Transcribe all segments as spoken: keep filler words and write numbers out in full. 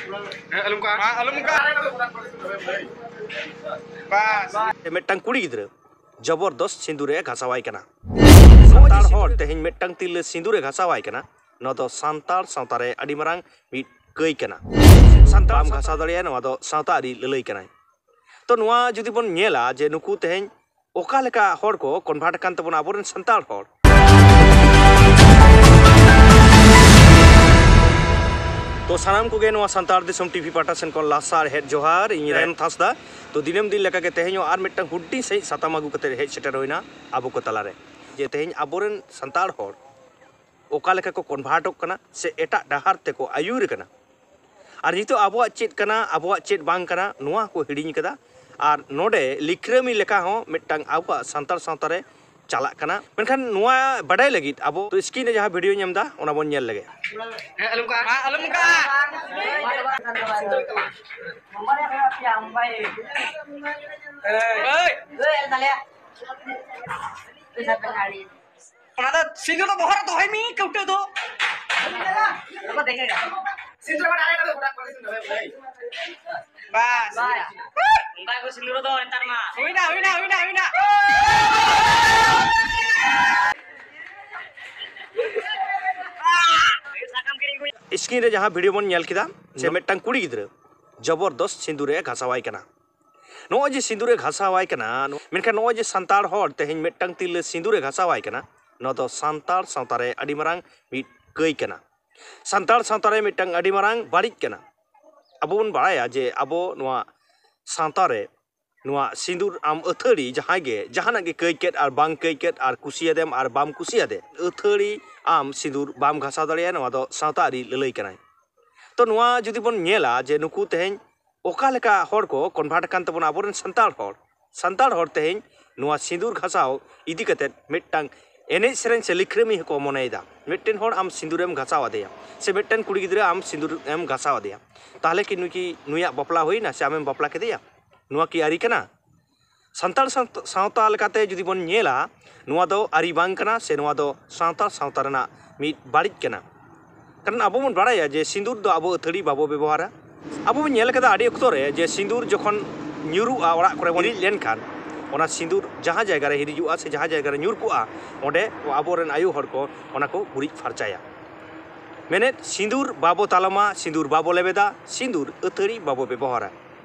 ᱟᱞᱚᱢ ᱠᱟ ᱟᱞᱚᱢ ᱠᱟ ᱵᱟᱥ᱾ ᱢᱤᱫᱴᱟᱝ ᱠᱩᱲᱤ ᱜᱤᱫᱽᱨᱟᱹ ᱡᱚᱵᱚᱨᱫᱚᱥ ᱥᱤᱸᱫᱩᱨ ᱮ ᱜᱷᱟᱥᱟᱣᱟᱭ ᱠᱟᱱᱟ᱾ ᱥᱟᱱᱛᱟᱲ ᱦᱚᱲ ᱛᱮᱦᱮᱧ ᱢᱤᱫᱴᱟᱝ ᱛᱤᱨᱞᱟᱹ ᱥᱤᱸᱫᱩᱨ ᱮ ᱜᱷᱟᱥᱟᱣᱟᱭ ᱠᱟᱱᱟ᱾ ᱱᱚᱣᱟ ᱫᱚ ᱥᱟᱱᱛᱟᱲ ᱥᱟᱶᱛᱟ ᱨᱮ ᱟᱹᱰᱤ ᱢᱟᱨᱟᱝ ᱢᱤᱫ ᱠᱟᱹᱭ ᱠᱟᱱᱟ᱾ ᱥᱟᱱᱛᱟᱲ ᱵᱟᱢ ᱜᱷᱟᱥᱟᱣ ᱫᱟᱲᱮᱭᱟᱜᱼᱟ, ᱱᱚᱣᱟ ᱫᱚ ᱥᱟᱶᱛᱟ ᱟᱹᱨᱤ ᱞᱟᱹᱞᱟᱹᱭ ᱠᱟᱱᱟᱭ᱾ ᱛᱚ ᱱᱚᱣᱟ ᱡᱩᱫᱤ ᱵᱚᱱ ᱧᱮᱞᱟ ᱡᱮ ᱱᱩᱠᱩ ᱛᱮᱦᱮᱧ ᱚᱠᱟ ᱞᱮᱠᱟ ᱦᱚᱲ ᱠᱚ ᱠᱚᱱᱵᱷᱟᱨᱴ ᱟᱠᱟᱱ ᱛᱟᱵᱚᱱᱟ ᱟᱵᱚᱨᱮᱱ ᱥᱟᱱᱛᱟᱲ ᱦᱚᱲ᱾ ᱛᱚ ᱥᱟᱱᱟᱢ ᱠᱚᱜᱮ ᱱᱚᱣᱟ ᱥᱟᱱᱛᱟᱲ ᱫᱤᱥᱚᱢ ᱴᱤᱵᱷᱤ ᱯᱟᱦᱴᱟ ᱥᱮᱱ ᱠᱷᱚᱱ ᱞᱟᱥᱟᱲ ᱦᱮᱫ ᱡᱚᱦᱟᱨ, ᱤᱧ ᱨᱟᱭᱚᱱ ᱦᱟᱸᱥᱫᱟ᱾ ᱛᱚ ᱫᱤᱱᱟᱹᱢ ᱫᱤᱱ ᱞᱮᱠᱟᱜᱮ ᱛᱮᱦᱮᱧ ᱦᱚᱸ ᱟᱨ ᱢᱤᱫᱴᱟᱝ ᱦᱩᱰᱤᱧ ᱥᱟᱺᱦᱤᱡ ᱥᱟᱛᱟᱢ ᱟᱹᱜᱩ ᱠᱟᱛᱮ ᱦᱮᱡ ᱥᱮᱴᱮᱨ ᱦᱩᱭᱱᱟ ᱟᱵᱚ ᱠᱚ ᱛᱟᱞᱟᱨᱮ, ᱡᱮ ᱛᱮᱦᱮᱧ ᱟᱵᱚᱨᱮᱱ ᱥᱟᱱᱛᱟᱲ ᱦᱚᱲ ᱚᱠᱟ ᱞᱮᱠᱟ ᱠᱚ ᱠᱚᱱᱵᱷᱟᱨᱴᱚᱜ ᱠᱟᱱᱟ ᱥᱮ ᱮᱴᱟᱜ ᱰᱟᱦᱟᱨ ᱛᱮᱠᱚ ᱟᱹᱭᱩᱨ ᱠᱟᱱᱟ᱾ ᱟᱨ ᱱᱤᱛᱚᱜ ᱟᱵᱚᱣᱟᱜ ᱪᱮᱫ ᱠᱟᱱᱟ, ᱟᱵᱚᱣᱟᱜ ᱪᱮᱫ ᱵᱟᱝ ᱠᱟᱱᱟ, ᱱᱚᱣᱟ ᱠᱚ ᱦᱤᱲᱤᱧ ᱠᱟᱫᱟ᱾ ᱟᱨ ᱱᱚᱰᱮ ᱞᱤᱠᱷᱨᱟᱹᱢᱤ ᱞᱮᱠᱟ ᱦᱚᱸ ᱢᱤᱫᱴᱟᱝ ᱟᱵᱚᱣᱟᱜ ᱥᱟᱱᱛᱟᱲ ᱥᱟᱶᱛᱟ ᱨᱮ ᱪᱟᱞᱟᱜ ᱠᱟᱱᱟ᱾ ᱢᱮᱱᱠᱷᱟᱱ ᱱᱚᱣᱟ ᱵᱟᱰᱟᱭ ᱞᱟᱹᱜᱤᱫ ᱟᱵᱚ ᱛᱚ screen ᱨᱮ ᱡᱟᱦᱟᱸ video ᱧ ᱮᱢ ᱮᱫᱟ, ᱚᱱᱟ ᱵᱚᱱ ᱧᱮᱞ ᱞᱮᱜᱮ᱾ ᱦᱮᱸ, ᱟᱞᱚᱢ ᱠᱟ, ᱟᱞᱚᱢ ᱠᱟ᱾ ᱮᱭ᱾ ᱚᱱᱟ ᱫᱚ ᱥᱤᱸᱫᱩᱨ ᱫᱚ ᱵᱚᱦᱚᱜ ᱨᱮ ᱫᱚᱦᱚᱭ ᱢᱮ, ᱠᱟᱹᱣᱴᱟᱹ ᱫᱚ᱾ ᱵᱟᱥ᱾ ᱚᱱᱠᱟ ᱜᱮ ᱥᱤᱸᱫᱩᱨ ᱫᱚ ᱱᱮᱛᱟᱨ ᱢᱟ᱾ ᱦᱩᱭᱱᱟ, ᱦᱩᱭᱱᱟ, ᱦᱩᱭᱱᱟ, ᱦᱩᱭᱱᱟ᱾ Screen ᱨᱮ ᱡᱟᱦᱟᱸ video ᱵᱚᱱ ᱧᱮᱞ ᱠᱮᱫᱟ, ᱥᱮ ᱢᱤᱫᱴᱟᱝ ᱠᱩᱲᱤ ᱜᱤᱫᱽᱨᱟᱹ ᱡᱚᱵᱚᱨᱫᱚᱥ ᱥᱤᱸᱫᱩᱨ ᱮ ᱜᱷᱟᱥᱟᱣᱟᱭ ᱠᱟᱱᱟ᱾ ᱱᱚᱜᱼᱚᱭ ᱡᱮ ᱥᱤᱸᱫᱩᱨ ᱮ ᱜᱷᱟᱥᱟᱣᱟᱭ ᱠᱟᱱᱟ, ᱢᱮᱱᱠᱷᱟᱱ ᱱᱚᱜᱼᱚᱭ ᱡᱮ ᱥᱟᱱᱛᱟᱲ ᱦᱚᱲ ᱛᱮᱦᱮᱧ ᱢᱤᱫᱴᱟᱝ ᱛᱤᱨᱞᱟᱹ ᱥᱤᱸᱫᱩᱨ ᱮ ᱜᱷᱟᱥᱟᱣᱟᱭ ᱠᱟᱱᱟ, ᱱᱚᱣᱟ ᱫᱚ ᱥᱟᱱᱛᱟᱲ ᱥᱟᱶᱛᱟ ᱨᱮ ᱟᱹᱰᱤ ᱢᱟᱨᱟᱝ ᱢᱤᱫ ᱠᱟᱹᱭ ᱠᱟᱱᱟ᱾ ᱥᱟᱱᱛᱟᱲ ᱥᱟᱶᱛᱟ ᱨᱮ ᱢᱤᱫᱴᱟᱝ ᱟᱹᱰᱤ ᱢᱟᱨᱟᱝ ᱵᱟᱹᱲᱤᱡ ᱠᱟᱱᱟ᱾ ᱟᱵᱚ ᱵᱚᱱ ᱵᱟᱲᱟᱭᱟ ᱡᱮ ᱟᱵᱚ ᱱᱚᱣᱟ ᱥᱟᱶᱛᱟ ᱨᱮ ᱱᱚᱣᱟ ᱥᱤᱸᱫᱩᱨ ᱟᱢ ᱟᱹᱛᱷᱟᱹᱲᱤ ᱡᱟᱦᱟᱸᱭ ᱜᱮ ᱡᱟᱦᱟᱱᱟᱜ ᱜᱮ ᱠᱟᱹᱭ ᱠᱮᱫ ᱟᱨ ᱵᱟᱝ ᱠᱟᱹᱭ ᱠᱮᱫ ᱟᱨ ᱠᱩᱥᱤᱭᱟᱫᱮᱢ ᱟᱨ ᱵᱟᱢ ᱠᱩᱥᱤᱭᱟᱫᱮ, ᱟᱹᱛᱷᱟᱹᱲᱤ ᱟᱢ ᱥᱤᱸᱫᱩᱨ ᱵᱟᱢ ᱜᱷᱟᱥᱟᱣ ᱫᱟᱲᱮᱭᱟᱜᱼᱟ᱾ ᱱᱚᱣᱟ ᱫᱚ ᱥᱟᱶᱛᱟ ᱟᱹᱨᱤ ᱞᱟᱹᱞᱟᱹᱭ ᱠᱟᱱᱟᱭ᱾ ᱛᱚ ᱱᱚᱣᱟ ᱡᱩᱫᱤ ᱵᱚᱱ ᱧᱮᱞᱟ ᱡᱮ ᱱᱩᱠᱩ ᱛᱮᱦᱮᱧ ᱚᱠᱟ ᱞᱮᱠᱟ ᱦᱚᱲ ᱠᱚ ᱠᱚᱱᱵᱷᱟᱨᱴ ᱟᱠᱟᱱ ᱛᱟᱵᱚᱱᱟ ᱟᱵᱚᱨᱮᱱ ᱥᱟᱱᱛᱟᱲ ᱦᱚᱲ᱾ ᱥᱟᱱᱛᱟᱲ ᱦᱚᱲ ᱛᱮᱦᱮᱧ ᱱᱚᱣᱟ ᱥᱤᱸᱫᱩᱨ ᱜᱷᱟᱥᱟᱣ ᱤᱫᱤ ᱠᱟᱛᱮᱫ ᱢᱤᱫᱴᱟᱝ ᱮᱱᱮᱡ ᱥᱮᱨᱮᱧ ᱥᱮ ᱞᱤᱠᱷᱨᱟᱹᱢᱤ ᱦᱚᱸᱠᱚ ᱢᱚᱱᱮᱭᱮᱫᱟ᱾ ᱢᱤᱫᱴᱮᱱ ᱦᱚᱲ ᱟᱢ ᱥᱤᱸᱫᱩᱨᱮᱢ ᱜᱷᱟᱥᱟᱣ ᱟᱫᱮᱭᱟ ᱥᱮ ᱢᱤᱫᱴᱮᱱ ᱠᱩᱲᱤ ᱜᱤᱫᱽᱨᱟᱹ ᱟᱢ ᱥᱤᱸᱫᱩᱨᱮᱢ ᱜᱷᱟᱥᱟᱣ ᱟᱫᱮᱭᱟ, ᱛᱟᱦᱚᱞᱮ ᱠᱤ ᱱᱩᱭ ᱠᱤ ᱱᱩᱭᱟᱜ ᱵᱟᱯᱞᱟ ᱦᱩᱭᱱᱟ ᱥᱮ ᱟᱢᱮᱢ ᱵᱟᱯᱞᱟ ᱠᱮᱫᱮᱭᱟ? ᱱᱚᱣᱟ ᱠᱤ ᱟᱹᱨᱤ ᱠᱟᱱᱟ? ᱥᱟᱱᱛᱟᱲ ᱥᱟᱶ-, ᱥᱟᱶᱛᱟ ᱞᱮᱠᱟᱛᱮ ᱡᱩᱫᱤ ᱵᱚᱱ ᱧᱮᱞᱟ, ᱱᱚᱣᱟ ᱫᱚ ᱟᱹᱨᱤ ᱵᱟᱝ ᱠᱟᱱᱟ ᱥᱮ ᱱᱚᱣᱟ ᱫᱚ ᱥᱟᱱᱛᱟᱲ ᱥᱟᱶᱛᱟ ᱨᱮᱱᱟᱜ ᱢᱤᱫ ᱵᱟᱹᱲᱤᱡ ᱠᱟᱱᱟ᱾ ᱠᱟᱨᱚᱱ ᱟᱵᱚ ᱵᱚᱱ ᱵᱟᱲᱟᱭᱟ ᱡᱮ ᱥᱤᱸᱫᱩᱨ ᱫᱚ ᱟᱵᱚ ᱟᱹᱛᱷᱟᱹᱲᱤ ᱵᱟᱵᱚ ᱵᱮᱵᱚᱦᱟᱨᱟ᱾ ᱟᱵᱚ ᱵᱚᱱ ᱧᱮᱞ ᱠᱟᱫᱟ ᱟᱹᱰᱤ ᱚᱠᱛᱚ ᱨᱮ ᱡᱮ ᱥᱤᱸᱫᱩᱨ ᱡᱚᱠᱷᱚᱱ ᱧᱩᱨᱩᱜᱼᱟ, ᱚᱲᱟᱜ ᱠᱚᱨᱮ ᱵᱚᱱ ᱦᱤᱨᱤᱡ ᱞᱮᱱᱠᱷᱟᱱ, ᱚᱱᱟ ᱥᱤᱸᱫᱩᱨ ᱡᱟᱦᱟᱸ ᱡᱟᱭᱜᱟ ᱨᱮ ᱦᱤᱨᱤᱡᱚᱜᱼᱟ ᱥᱮ ᱡᱟᱦᱟᱸ ᱡᱟᱭᱜᱟ ᱨᱮ ᱧᱩᱨ ᱠᱚᱜᱼᱟ, ᱚᱸᱰᱮ ᱟᱵᱚᱨᱮᱱ ᱟᱭᱳ ᱦᱚᱲ ᱠᱚ ᱚᱱᱟ ᱠᱚ ᱜᱩᱨᱤᱡ ᱯᱷᱟᱨᱪᱟᱭᱟ᱾ ᱢᱮᱱᱮᱫ, ᱥᱤᱸᱫᱩᱨ ᱵᱟᱵᱚ ᱛᱟᱞᱟᱢᱟ, ᱥᱤᱸᱫᱩᱨ ᱵᱟᱵᱚ ᱞᱮᱵᱮᱫᱟ, ᱥᱤᱸᱫᱩᱨ ᱟᱹᱛᱷᱟᱹᱲᱤ ᱵᱟᱵᱚ ᱵᱮᱵᱚᱦᱟᱨᱟ᱾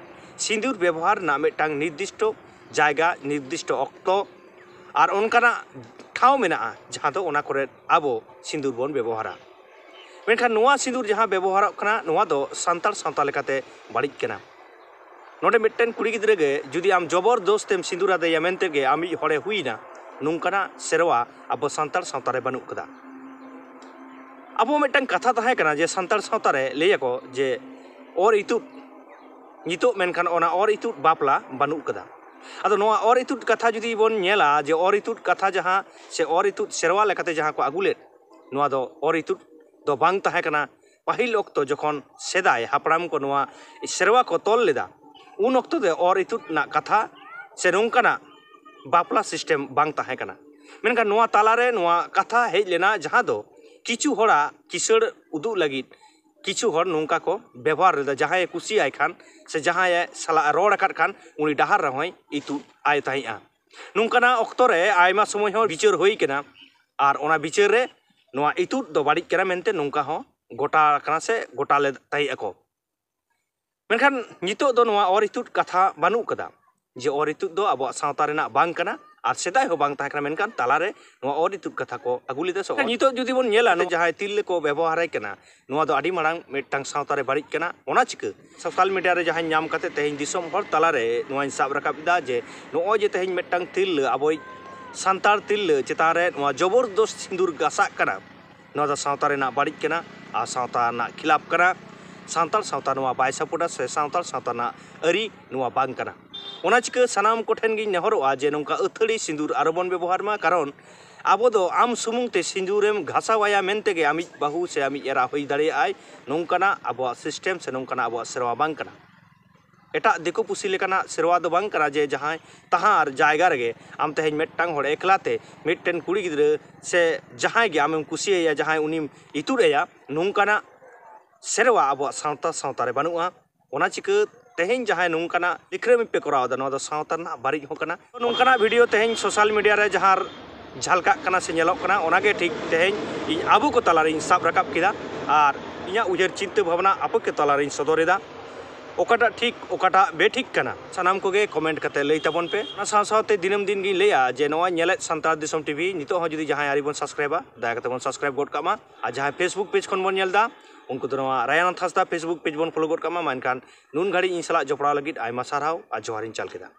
ᱥᱤᱸᱫᱩᱨ ᱵᱮᱵᱚᱦᱟᱨ ᱨᱮᱱᱟᱜ ᱢᱤᱫᱴᱟᱝ ᱱᱤᱨᱫᱤᱥᱴᱚ ᱡᱟᱭᱜᱟ, ᱱᱤᱨᱫᱤᱥᱴᱚ ᱚᱠᱛᱚ ᱟᱨ ᱚᱱᱠᱟᱱᱟᱜ ᱴᱷᱟᱶ ᱢᱮᱱᱟᱜᱼᱟ, ᱡᱟᱦᱟᱸ ᱫᱚ ᱚᱱᱟ ᱠᱚᱨᱮ ᱟᱵᱚ ᱥᱤᱸᱫᱩᱨ ᱵᱚᱱ ᱵᱮᱵᱚᱦᱟᱨᱟ᱾ ᱢᱮᱱᱠᱷᱟᱱ ᱱᱚᱣᱟ ᱥᱤᱸᱫᱩᱨ ᱡᱟᱦᱟᱸ ᱵᱮᱵᱚᱦᱟᱨᱚᱜ ᱠᱟᱱᱟ, ᱱᱚᱣᱟ ᱫᱚ ᱥᱟᱱᱛᱟᱲ ᱥᱟᱶᱛᱟ ᱞᱮᱠᱟᱛᱮ ᱵᱟᱹᱲᱤᱡ ᱠᱟᱱᱟ᱾ ᱱᱚᱰᱮ ᱢᱤᱫᱴᱮᱱ ᱠᱩᱲᱤ ᱜᱤᱫᱽᱨᱟᱹ ᱜᱮ ᱡᱩᱫᱤ ᱟᱢ ᱡᱚᱵᱚᱨᱫᱚᱥᱛ ᱮᱢ ᱥᱤᱸᱫᱩᱨ ᱟᱫᱮᱭᱟ ᱢᱮᱱᱛᱮ ᱜᱮ ᱟᱢᱤᱡ ᱦᱚᱲᱮ ᱦᱩᱭᱱᱟ, ᱱᱚᱝᱠᱟᱱᱟᱜ ᱥᱮᱨᱣᱟ ᱟᱵᱚ ᱥᱟᱱᱛᱟᱲ ᱥᱟᱶᱛᱟ ᱨᱮ ᱵᱟᱹᱱᱩᱜ ᱠᱟᱫᱟ᱾ ᱟᱵᱚ ᱢᱤᱫᱴᱟᱝ ᱠᱟᱛᱷᱟ ᱛᱟᱦᱮᱸ ᱠᱟᱱᱟ ᱡᱮ ᱥᱟᱱᱛᱟᱲ ᱥᱟᱶᱛᱟ ᱨᱮ ᱞᱟᱹᱭᱟᱠᱚ ᱡᱮ ᱚᱨ ᱤᱛᱩᱫ, ᱱᱤᱛᱚᱜ ᱢᱮᱱᱠᱷᱟᱱ ᱚᱱᱟ ᱚᱨ ᱤᱛᱩᱫ ᱵᱟᱯᱞᱟ ᱵᱟᱹᱱᱩᱜ ᱠᱟᱫᱟ᱾ ᱟᱫᱚ ᱱᱚᱣᱟ ᱚᱨ ᱤᱛᱩᱫ ᱠᱟᱛᱷᱟ ᱡᱩᱫᱤ ᱵᱚᱱ ᱧᱮᱞᱟ ᱡᱮ ᱚᱨ ᱤᱛᱩᱫ ᱠᱟᱛᱷᱟ ᱡᱟᱦᱟᱸ ᱥᱮ ᱚᱨ ᱤᱛᱩᱫ ᱥᱮᱨᱣᱟ ᱞᱮᱠᱟᱛᱮ ᱡᱟᱦᱟᱸ ᱠᱚ ᱟᱹᱜᱩ ᱞᱮᱫ, ᱱᱚᱣᱟ ᱫᱚ ᱚᱨ ᱤᱛᱩᱫ ᱫᱚ ᱵᱟᱝ ᱛᱟᱦᱮᱸ ᱠᱟᱱᱟ᱾ ᱯᱟᱹᱦᱤᱞ ᱚᱠᱛᱚ ᱡᱚᱠᱷᱚᱱ ᱥᱮᱫᱟᱭ ᱦᱟᱯᱲᱟᱢ ᱠᱚ ᱱᱚᱣᱟ ᱥᱮᱨᱣᱟ ᱠᱚ ᱛᱚᱞ ᱞᱮᱫᱟ, ᱩᱱ ᱚᱠᱛᱚ ᱫᱚ ᱚᱨ ᱤᱛᱩᱫ ᱨᱮᱱᱟᱜ ᱠᱟᱛᱷᱟ ᱥᱮ ᱱᱚᱝᱠᱟᱱᱟᱜ ᱵᱟᱯᱞᱟ ᱥᱤᱥᱴᱮᱢ ᱵᱟᱝ ᱛᱟᱦᱮᱸ ᱠᱟᱱᱟ᱾ ᱢᱮᱱᱠᱷᱟᱱ ᱱᱚᱣᱟ ᱛᱟᱞᱟᱨᱮ ᱱᱚᱣᱟ ᱠᱟᱛᱷᱟ ᱦᱮᱡ ᱞᱮᱱᱟ, ᱡᱟᱦᱟᱸ ᱫᱚ ᱠᱤᱪᱷᱩ ᱦᱚᱲᱟᱜ ᱠᱤᱥᱟᱹᱬ ᱩᱫᱩᱜ ᱞᱟᱹᱜᱤᱫ ᱠᱤᱪᱷᱩ ᱦᱚᱲ ᱱᱚᱝᱠᱟ ᱠᱚ ᱵᱮᱵᱚᱦᱟᱨ ᱞᱮᱫᱟ, ᱡᱟᱦᱟᱸᱭᱮ ᱠᱩᱥᱤᱭᱟᱭ ᱠᱷᱟᱱ ᱥᱮ ᱡᱟᱦᱟᱸᱭᱮ ᱥᱟᱞᱟᱜ ᱮ ᱨᱚᱲ ᱟᱠᱟᱫ ᱠᱷᱟᱱ ᱩᱱᱤ ᱰᱟᱦᱟᱨ ᱨᱮᱦᱚᱸᱭ ᱤᱛᱩᱫ ᱟᱭ ᱛᱟᱦᱮᱸᱫᱼᱟ᱾ ᱱᱚᱝᱠᱟᱱᱟᱜ ᱚᱠᱛᱚ ᱨᱮ ᱟᱭᱢᱟ ᱥᱚᱢᱚᱭ ᱦᱚᱸ ᱵᱤᱪᱟᱹᱨ ᱦᱩᱭ ᱠᱟᱱᱟ, ᱟᱨ ᱚᱱᱟ ᱵᱤᱪᱟᱹᱨ ᱨᱮ ᱱᱚᱣᱟ ᱤᱛᱩᱫ ᱫᱚ ᱵᱟᱹᱲᱤᱡ ᱠᱟᱱᱟ ᱢᱮᱱᱛᱮ ᱱᱚᱝᱠᱟ ᱦᱚᱸ ᱜᱚᱴᱟ ᱟᱠᱟᱱᱟ ᱥᱮ ᱜᱚᱴᱟ ᱞᱮᱫ ᱛᱟᱦᱮᱸᱫ ᱟᱠᱚ᱾ ᱢᱮᱱᱠᱷᱟᱱ ᱱᱤᱛᱚᱜ ᱫᱚ ᱱᱚᱣᱟ ᱚᱨ ᱤᱛᱩᱫ ᱠᱟᱛᱷᱟ ᱵᱟᱹᱱᱩᱜ ᱠᱟᱫᱟ, ᱡᱮ ᱚᱨ ᱤᱛᱩᱫ ᱫᱚ ᱟᱵᱚᱣᱟᱜ ᱥᱟᱶᱛᱟ ᱨᱮᱱᱟᱜ ᱵᱟᱝ ᱠᱟᱱᱟ ᱟᱨ ᱥᱮᱫᱟᱭ ᱦᱚᱸ ᱵᱟᱝ ᱛᱟᱦᱮᱸ ᱠᱟᱱᱟ, ᱢᱮᱱᱠᱷᱟᱱ ᱛᱟᱞᱟᱨᱮ ᱱᱚᱣᱟ ᱚᱨ ᱤᱛᱩᱫ ᱠᱟᱛᱷᱟ ᱠᱚ ᱟᱹᱜᱩ ᱞᱮᱫᱟ ᱥᱮ ᱚᱨ- ᱱᱤᱛᱚᱜ ᱡᱩᱫᱤ ᱵᱚᱱ ᱧᱮᱞᱟ, ᱡᱟᱦᱟᱸᱭ ᱛᱤᱨᱞᱟᱹ ᱠᱚ ᱵᱮᱵᱚᱦᱟᱨᱮ ᱠᱟᱱᱟ, ᱱᱚᱣᱟ ᱫᱚ ᱟᱹᱰᱤ ᱢᱟᱲᱟᱝ ᱢᱤᱫᱴᱟᱝ ᱥᱟᱶᱛᱟ ᱨᱮ ᱵᱟᱹᱲᱤᱡ ᱠᱟᱱᱟ᱾ ᱚᱱᱟ ᱪᱤᱠᱟᱹ ᱥᱳᱥᱟᱞ ᱢᱤᱰᱤᱭᱟ ᱨᱮ ᱡᱟᱦᱟᱸᱧ ᱧᱟᱢ ᱠᱟᱛᱮ ᱛᱮᱦᱮᱧ ᱫᱤᱥᱚᱢ ᱦᱚᱲ ᱛᱟᱞᱟᱨᱮ ᱱᱚᱣᱟᱧ ᱥᱟᱵ ᱨᱟᱠᱟᱵ ᱮᱫᱟ ᱡᱮ ᱱᱚᱜᱼᱚᱭ ᱡᱮ ᱛᱮᱦᱮᱧ ᱢᱤᱫᱴᱟᱝ ᱛᱤᱨᱞᱟᱹ, ᱟᱵᱚᱭᱤᱡ ᱥᱟᱱᱛᱟᱲ ᱛᱤᱨᱞᱟᱹ ᱪᱮᱛᱟᱱ ᱨᱮ ᱱᱚᱣᱟ ᱡᱚᱵᱚᱨᱫᱚᱥ ᱥᱤᱸᱫᱩᱨ ᱜᱟᱥᱟᱜ ᱠᱟᱱᱟ, ᱱᱚᱣᱟ ᱫᱚ ᱥᱟᱶᱛᱟ ᱨᱮᱱᱟᱜ ᱵᱟᱹᱲᱤᱡ ᱠᱟᱱᱟ ᱟᱨ ᱥᱟᱶᱛᱟ ᱨᱮᱱᱟᱜ ᱠᱷᱤᱞᱟᱯ ᱠᱟᱱᱟ᱾ ᱥᱟᱱᱛᱟᱲ ᱥᱟᱶᱛᱟ ᱱᱚᱣᱟ ᱵᱟᱭ ᱥᱟᱯᱳᱨᱴᱟ ᱥᱮ ᱥᱟᱱᱛᱟᱲ ᱥᱟᱶᱛᱟ ᱨᱮᱱᱟᱜ ᱟᱹᱨᱤ ᱱᱚᱣᱟ ᱵᱟᱝ ᱠᱟᱱᱟ᱾ ᱚᱱᱟ ᱪᱤᱠᱟᱹ ᱥᱟᱱᱟᱢ ᱠᱚᱴᱷᱮᱱ ᱜᱤᱧ ᱱᱮᱦᱚᱨᱚᱜᱼᱟ ᱡᱮ ᱱᱚᱝᱠᱟ ᱟᱹᱛᱷᱟᱹᱲᱤ ᱥᱤᱸᱫᱩᱨ ᱟᱞᱚᱵᱚᱱ ᱵᱮᱵᱚᱦᱟᱨ ᱢᱟ, ᱠᱟᱨᱚᱱ ᱟᱵᱚ ᱫᱚ ᱟᱢ ᱥᱩᱢᱩᱝ ᱛᱮ ᱥᱤᱸᱫᱩᱨᱮᱢ ᱜᱷᱟᱥᱟᱣᱟᱭᱟ ᱢᱮᱱᱛᱮ ᱜᱮ ᱟᱢᱤᱡ ᱵᱟᱹᱦᱩ ᱥᱮ ᱟᱢᱤᱡ ᱮᱨᱟ ᱦᱩᱭ ᱫᱟᱲᱮᱭᱟᱜᱼᱟᱭ, ᱱᱚᱝᱠᱟᱱᱟᱜ ᱟᱵᱚᱣᱟᱜ ᱥᱤᱥᱴᱮᱢ ᱥᱮ ᱱᱚᱝᱠᱟᱱᱟᱜ ᱟᱵᱚᱣᱟᱜ ᱥᱮᱨᱣᱟ ᱵᱟᱝ ᱠᱟᱱᱟ᱾ ᱮᱴᱟᱜ ᱫᱤᱠᱩ ᱯᱩᱥᱤ ᱞᱮᱠᱟᱱᱟᱜ ᱥᱮᱨᱣᱟ ᱫᱚ ᱵᱟᱝ ᱠᱟᱱᱟ ᱡᱮ ᱡᱟᱦᱟᱸᱭ ᱛᱟᱦᱟᱸ ᱟᱨ ᱡᱟᱭᱜᱟ ᱨᱮᱜᱮ ᱟᱢ ᱛᱮᱦᱮᱧ ᱢᱤᱫᱴᱟᱝ ᱦᱚᱲ ᱮᱠᱞᱟ ᱛᱮ ᱢᱤᱫᱴᱮᱱ ᱠᱩᱲᱤ ᱜᱤᱫᱽᱨᱟᱹ ᱥᱮ ᱡᱟᱦᱟᱸᱭ ᱜᱮ ᱟᱢᱮᱢ ᱠᱩᱥᱤᱭᱟᱭᱟ, ᱡᱟᱦᱟᱸᱭ ᱩᱱᱤᱢ ᱤᱛᱩᱫ ᱟᱭᱟ, ᱱᱚᱝᱠᱟᱱᱟᱜ ᱥᱮᱨᱣᱟ ᱟᱵᱚᱣᱟᱜ ᱥᱟᱶᱛᱟ ᱥᱟᱶᱛᱟ ᱨᱮ ᱵᱟᱹᱱᱩᱜᱼᱟ᱾ ᱚᱱᱟ ᱪᱤᱠᱟᱹ ᱛᱮᱦᱮᱧ ᱡᱟᱦᱟᱸᱭ ᱱᱚᱝᱠᱟᱱᱟᱜ ᱞᱤᱠᱷᱨᱟᱹᱢᱤ ᱯᱮ ᱠᱚᱨᱟᱣ ᱮᱫᱟ, ᱱᱚᱣᱟ ᱫᱚ ᱥᱟᱶᱛᱟ ᱨᱮᱱᱟᱜ ᱵᱟᱹᱲᱤᱡ ᱦᱚᱸ ᱠᱟᱱᱟ᱾ ᱱᱚᱝᱠᱟᱱᱟᱜ ᱵᱷᱤᱰᱤᱭᱳ ᱛᱮᱦᱮᱧ ᱥᱳᱥᱟᱞ ᱢᱤᱰᱤᱭᱟ ᱨᱮ ᱡᱟᱦᱟᱸ ᱡᱷᱟᱞᱠᱟᱜ ᱠᱟᱱᱟ ᱥᱮ ᱧᱮᱞᱚᱜ ᱠᱟᱱᱟ, ᱚᱱᱟᱜᱮ ᱴᱷᱤᱠ ᱛᱮᱦᱮᱧ ᱤᱧ ᱟᱵᱚ ᱠᱚ ᱛᱟᱞᱟᱨᱤᱧ ᱥᱟᱵ ᱨᱟᱠᱟᱵ ᱠᱮᱫᱟ᱾ ᱟᱨ ᱤᱧᱟᱹᱜ ᱩᱭᱦᱟᱹᱨ ᱪᱤᱱᱛᱟᱹ ᱵᱷᱟᱵᱽᱱᱟ ᱟᱯᱮ ᱠᱚ ᱛᱟᱞᱟᱨᱤᱧ ᱥᱚᱫᱚᱨ ᱮᱫᱟ᱾ ᱚᱠᱟᱴᱟᱜ ᱴᱷᱤᱠ, ᱚᱠᱟᱴᱟᱜ ᱵᱮᱴᱷᱤᱠ ᱠᱟᱱᱟ, ᱥᱟᱱᱟᱢ ᱠᱚᱜᱮ ᱠᱚᱢᱮᱱᱴ ᱠᱟᱛᱮ ᱞᱟᱹᱭ ᱛᱟᱵᱚᱱ ᱯᱮ᱾ ᱚᱱᱟ ᱥᱟᱶ ᱥᱟᱶᱛᱮ ᱫᱤᱱᱟᱹᱢ ᱫᱤᱱ ᱜᱤᱧ ᱞᱟᱹᱭᱟ ᱡᱮ ᱱᱚᱣᱟ ᱧᱮᱞᱮᱫ ᱥᱟᱱᱛᱟᱲ ᱫᱤᱥᱚᱢ ᱴᱤᱵᱷᱤ ᱱᱤᱛᱚᱜ ᱦᱚᱸ ᱡᱩᱫᱤ ᱡᱟᱦᱟᱸᱭ ᱟᱹᱣᱨᱤ ᱵᱚᱱ ᱥᱟᱵᱥᱠᱨᱟᱭᱤᱵᱟ, ᱫᱟᱭᱟ ᱠᱟᱛᱮ ᱵᱚᱱ ᱥᱟᱵᱥᱠᱨᱟᱭᱤᱵ ᱜᱚᱫ ᱠᱟᱜ ᱢᱟ᱾ ᱟᱨ ᱡᱟᱦᱟᱸᱭ ᱯᱷᱮᱥᱵᱩᱠ ᱯᱮᱡᱽ ᱠᱷᱚᱱ ᱵᱚᱱ ᱧᱮᱞ ᱮᱫᱟ, ᱩᱱᱠᱩ ᱫᱚ ᱱᱚᱣᱟ ᱨᱟᱭᱟᱱᱟᱛᱷ ᱦᱟᱸᱥᱫᱟ ᱯᱷᱮᱥᱵᱩᱠ ᱯᱮᱡᱽ ᱵᱚᱱ ᱯᱷᱚᱞᱳ ᱜᱚᱫ ᱠᱟᱜ ᱢᱟ᱾ ᱢᱟ ᱮᱱᱠᱷᱟᱱ ᱱᱩᱱ ᱜᱷᱟᱹᱲᱤᱡ ᱤᱧ ᱥᱟᱞᱟᱜ ᱡᱚᱯᱲᱟᱣ ᱞᱟᱹᱜᱤᱫ ᱟᱭᱢᱟ ᱥᱟᱨᱦᱟᱣ ᱟᱨ ᱡᱚᱦᱟᱨᱤᱧ ᱪᱟᱞ ᱠᱮᱫᱟ᱾